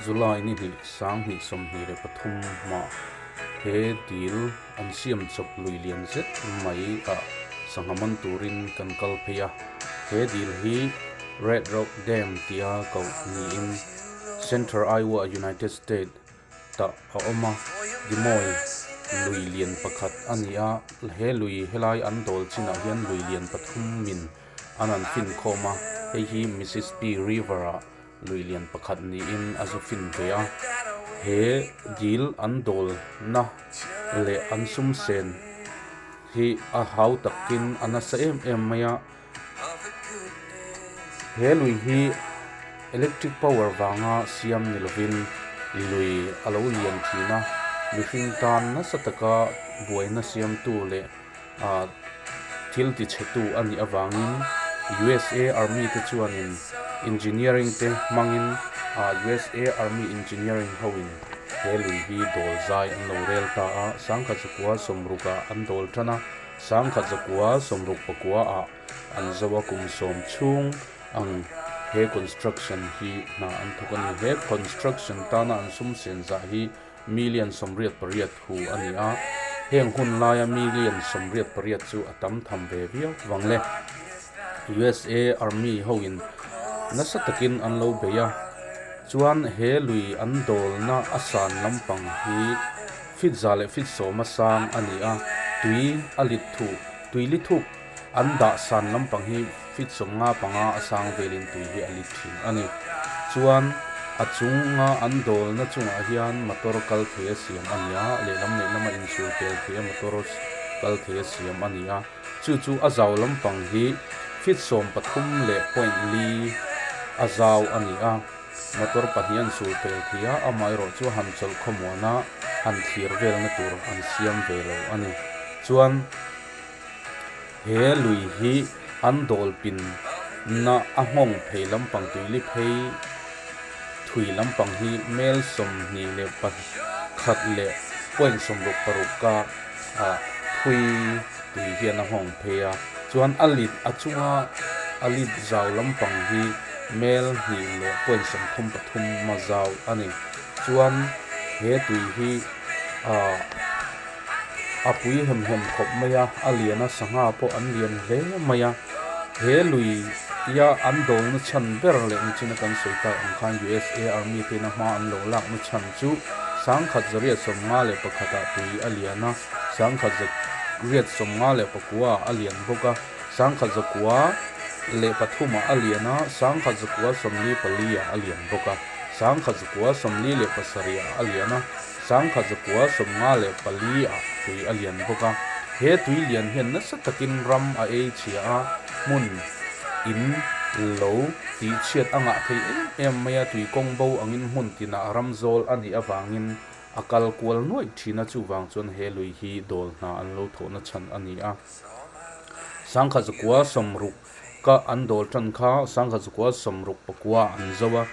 July ni hnih 2023 ah he dil an siam chawp lui lian zet mai ah sangha man turin kan kal phei a he dil hi Red Rock Dam tia koh niin Central Iowa United State tah a awm a Des Moines lui lian pakhat a ni a he lui helai an dawl chinah hian lui lian pathum min an an fin khawm a hei hi Mississippi River ah lui lian pakhat niin a zu fin ve a he dil an dawl na leh an sum sen hi a hau takin a nasa em em mai a he lui hi electric power vanga siam ni lovin lui a lo lian thin a mihring tan nasa taka buaina siamtu leh ah thil ti chhe tu a nih avangin USA army te chuanin engineering te hmangin ah USA army engineering ho in he lui hi dawl zai an lo rel ta a sangkhat zakua sawmruk ah an dawl tan a sangkhat zakua sawmruk pakua ah an zo a kum sawm chhung ang he construction hi hna an thawk a ni he construction tana an sum sen zah hi Million 88 hu a ni a, heng hun laia million 88 chu a tam tham ve viau vang le. USA Army hoin nasa takin an lo bei a, chuan he lui an dawlna a san lampang hi feet 100 leh feet 10 a sang a ni a, tui a lit thuh, tui li thuk an dah san lampang hi feet 55 a sang velin tui hi a lit thin a ni. Chuan a chunga an dawlna chungah hian motor kal thei a siam a ni a, lehlam lehlama inchhur tel thei a motor kal thei a siam a ni a. Chu chu a zau lampang hi feet 13 leh point li a zau a ni a, motor pahnih an sur tel thei a, amaherawh chu han chawlh khawmuan a, han thlir velna tur an siam ve lo a ni. Chuan. He lui hi an dawl pin na a nghawng phei lampang tuili phei thui lampang hi mel 21.66 ka ah thui tui hian a nghawng phei a chuan a lit a chunga a lit zau lampang hi mel 2.33 a zau a ni chuan he tui hi ah. A pui hem hem khawp mai a, a lian a sangha pawh an lian hle mai a. He lui ia an dawlna chhan ber leh nichin a kan sawi tak ang khan USA Army te ina hma an lo lakna chhan chu 1951 ah tui a lian a, 1959 ah a lian bawk a, 1993 ah a lian a, 1994 ah a lian bawk a, 1947 ah a lian a. 1954 ah tui a lian bawk a, he tui lian hian nasa takin ram a ei chhia a, hmun in lo tih chhiat a ngah thei em em mai a, tui kawng bo angin hmun tinah ram zawl a nih avangin a kal kual nuaih thin a, chuvang chuan he lui hi dawl hna an lo thawhna chhan a ni a. 1960 ka an dawl tan kha 1969 an zo a,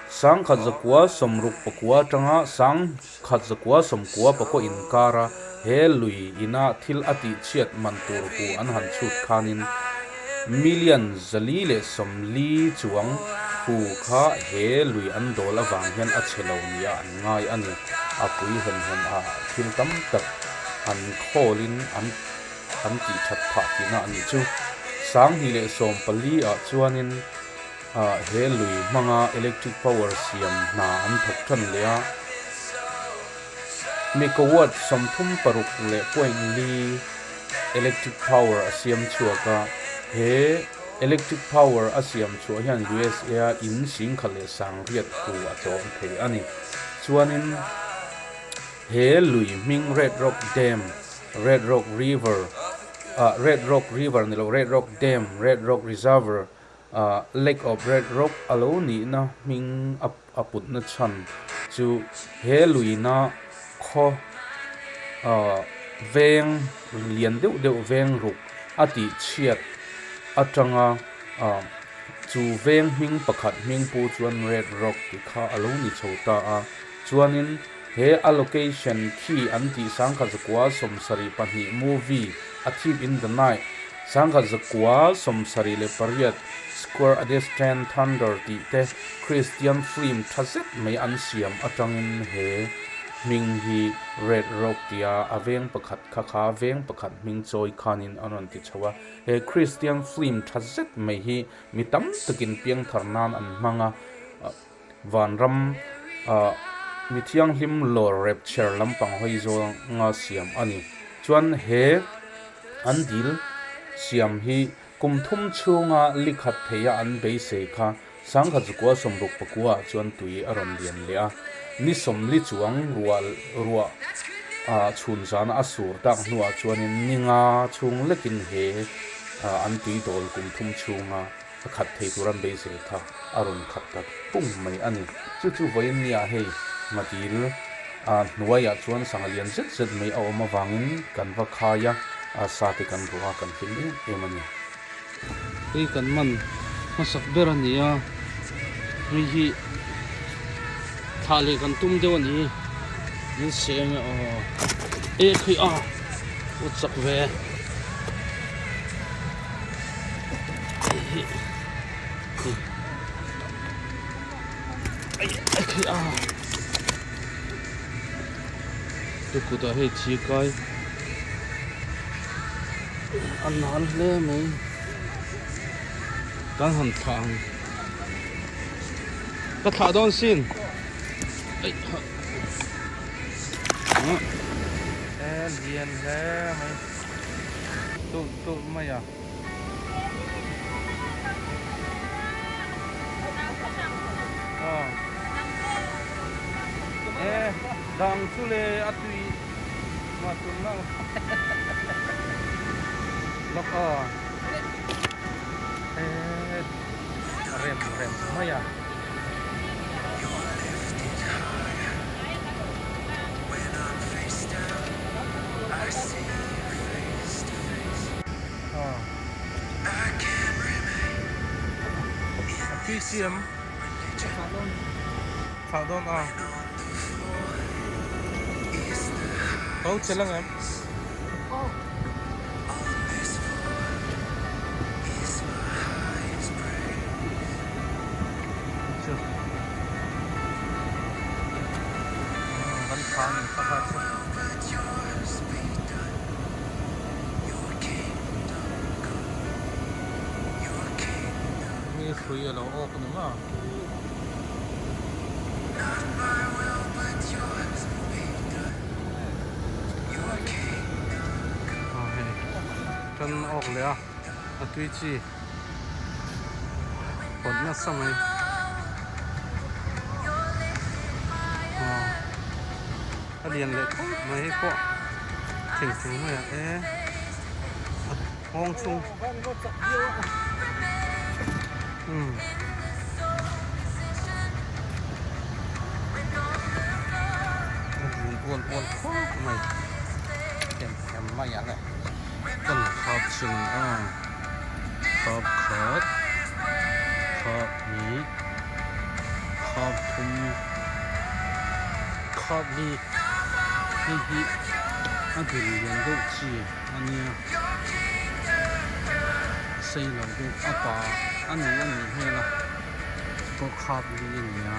1969 atanga 1994 inkara he lui ina thil a tih chhiat man tur hu an han chhut khanin million 440 chuang hu kha he lui an dawl avang hian a chhe lo nia an ngai a ni. A pui hem hem a thil tam tak an khawlin an an tih that phah tihna a nih chu. 2014 ah chuanin ah he lui hmanga electric power siam hna an thawk tan leh a, megawatt 36.4 electric power a siam chhuak a, he electric power a siam chhuah hian USA a in 10,080 hu a chawm thei a ni. Chuanin he lui hming Red Rock Dam, Red Rock River ah Red Rock River ni lo Red Rock Dam, Red Rock Reservoir ah Lake of Red Rock a lo nihna hming a a putna chhan chu he luina khaw ah veng lian deuh deuh veng ruk a tih chhiat atanga ah chu veng hming pakhat hming pu chuan Red Rock tih kha a lo ni chho ta a chuanin he a location khi an tih 1972 movie A Thief in the Night. 1978 Square A Distant Thunder tih te Christian film tha zet mai an siam atangin he hming hi Red Rock tia a veng pakhat kha kha veng pakhat hming chawi khanin an rawn ti chho a. He Christian film tha zet mai hi mi tam takin piangthar nan an hmang a, vanram mi thianghlim lawr rapture lampang hawi zawnga siam a ni. Chuan he an dil siam hi kum thum chhunga li khat theia an beisei kha 1969 ah chuan tui a rawn lian leh a, ni sawmli chuang ruah ruah chhun zana a sur tak hnuah chuanin ni nga chhung lekin he an tui dawl kum thum chhunga a khat thei tur an beisei kha a rawn khat ta pung mai a ni. Chu chu vawiin nia hei Nghatil hnuaiah chuan sangha lian zet zet mai a awm avangin kan va khai a, sa te kan ruah a, kan hlim em em a ni. Hei kan man hmasak ber a ni a, hei hi thlah leh kan tum deuh a ni, min seh ang e aw, eh khawi a u chak ve hei hi ai ai khawi a tu kutah hei thi kai. A nal hle mai kan han thlah ang ka thlah dawn sin aih ha e lian hle mai tulh tulh mai a. E dang chu le a tui. Lawk aw e rem rem mai a. A tui siam thlah dawn a. Ho che lang em? Chu. Kan tha ni kha kha chu. Mi hrui a lo awk ni maw? Aw hei tan awk leh a a tui chi pawt nasa mai aw a lian leh khawp mai hei pawh thing thing mai ah e a nghawng chhung umm. A dun ual ual khawp mai em em mai ang e kan khap chhin a khap khat khap hnih khap thum khap hi hei hi a dun lian deuh chi a nia sei lo deuh a pa a ni a nih hmel a pawh khap li a ni a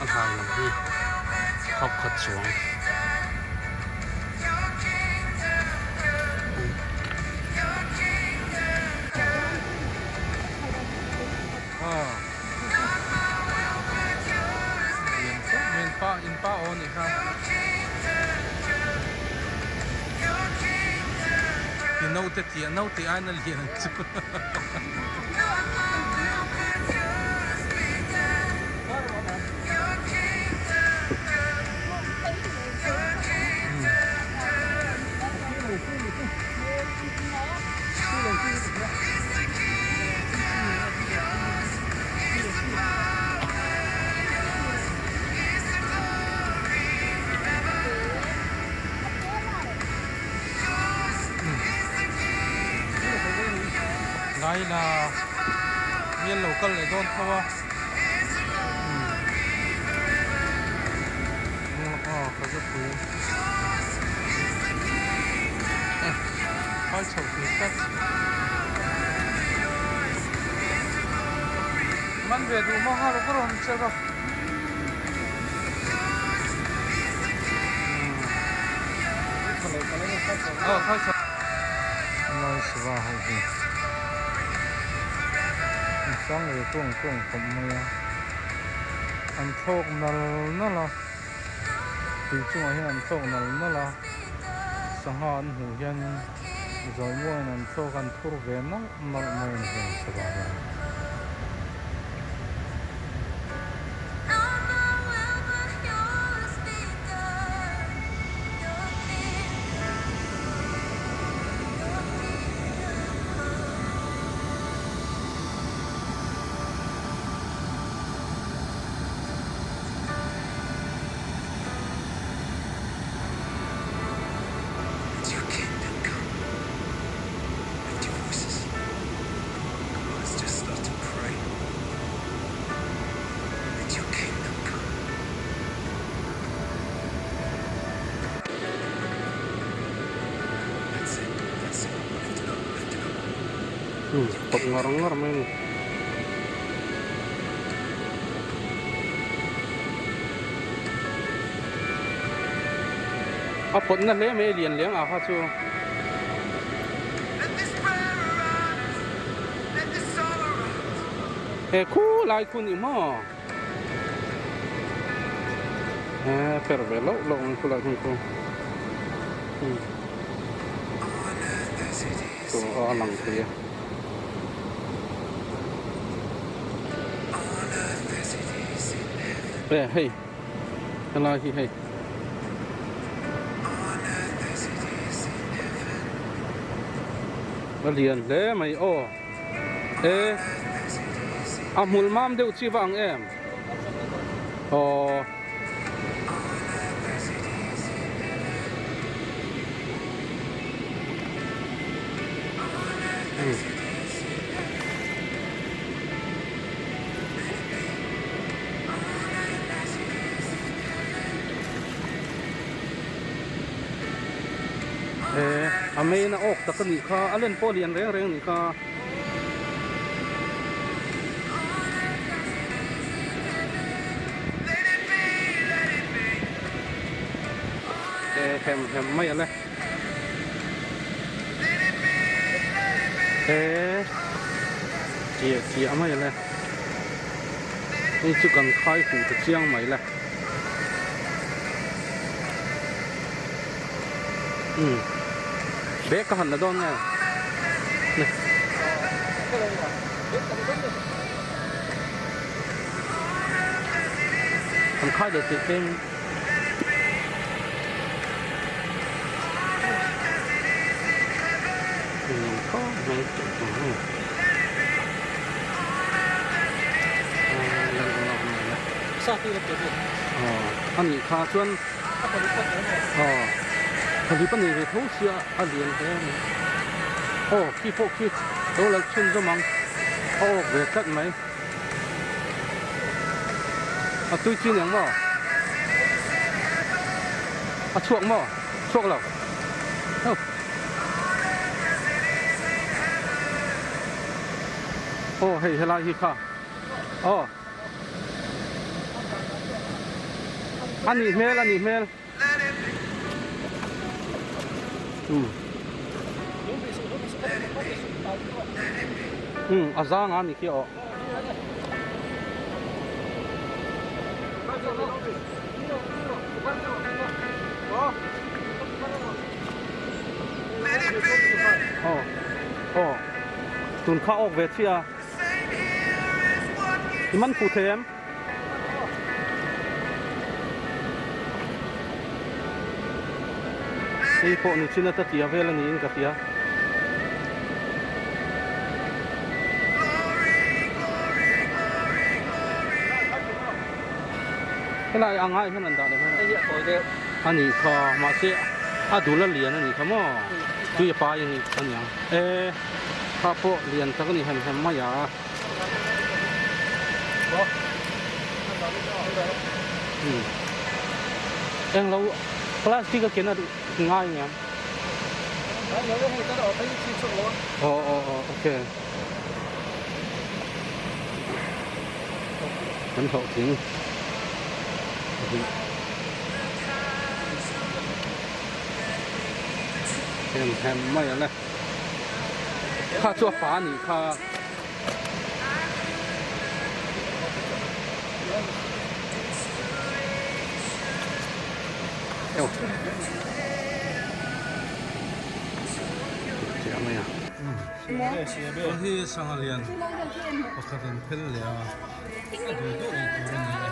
a hlai lam hi khap khat chuang. Ti naute tih a naute aiin a lian ang chu. Laila mi an lo kal leh dawn tho a aw ka za pui phai chho thei tlat. Man ve duh maw nghal rawh han che rawh. Lai sava ho hi an sang ve kung kung khawp mai a an thlawk nal nal a tui chungah hian an thlawk nal nal a sangha an hmuh hian zawi muangin an thlawk a an thur ve nalh nalh mai a ni heng sava hian. Tawp ngar ngar mai a ni. A pawtna hle mai a lian leng ah kha chu. He khu lai khu ni maw? He per ve loh loh ang khu lai hmun khu. Chu a lang thei a. E hei helai hi hei. A lian hle mai aw e a hmul mam deuh chi va ang em aw. Eh a main a awk tak a nih kha a len pawh a lian reng reng a nih kha. Eh hem hem mai a le eh chiah chiah mai a le hei chu kan khai fuh ta chiang mai le. Umm bag ka han la dawn nge Kan khai leh teh tlem Aw a nih kha chuan aw pahnih pahnih ve tho sia a lian hle a ni aw khi pawh khi lo la chhun zawm ang a awk ve tlat mai a tui chin eng maw a chhuak maw chhuak lo aw hei helai hi kha aw. A nih hmel a nih hmel. Um. Um a zang a ni khi aw. Aw aw tun kha awk ve chiah a. I man fuh thei em? Hei pawh ni chin ata tia vel a niin ka hria. Helai ang ah hian an dah leh mai a. A nih kha mahse a dul a lian a nih kha maw? Tui a pai a ni aniang. E. Kha pawh lian tak a ni hem hem mai a. Eng lo plastic a ken a ngai nia. Aw aw aw okay. Kan hlawhtling Hem hem mai a le. Kha chu a pa a nih kha. Eo. Chiah mai a. Hei hi sangha lian pakhat an phel leh a, a duh duh ei tur a ni e.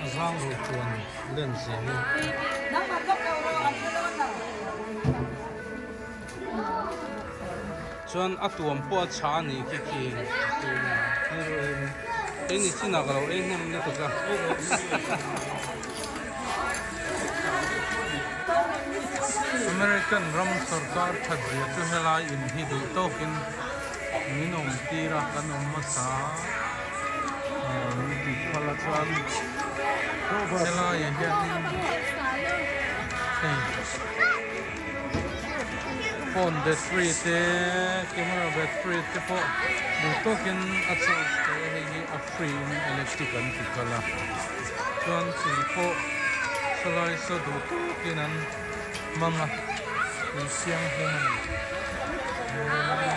A zang ruh chuan len zia hi. Chuan a tuam pawh a chhah a nih khi khi kei ni chinah ka lo ei hnem lutuk a. American ram sorkar that zia chu helai in hi duh tawkin min awm tir a kan awm hmasa a min tih phal a chuan helaiah hianin hei phone battery te camera battery te pawh duh tawkin a charge theih a hei hi a free in electric an ti kal a chuan tui pawh sawlai saw duh tawkin an hmang a tui sianghlim a ni.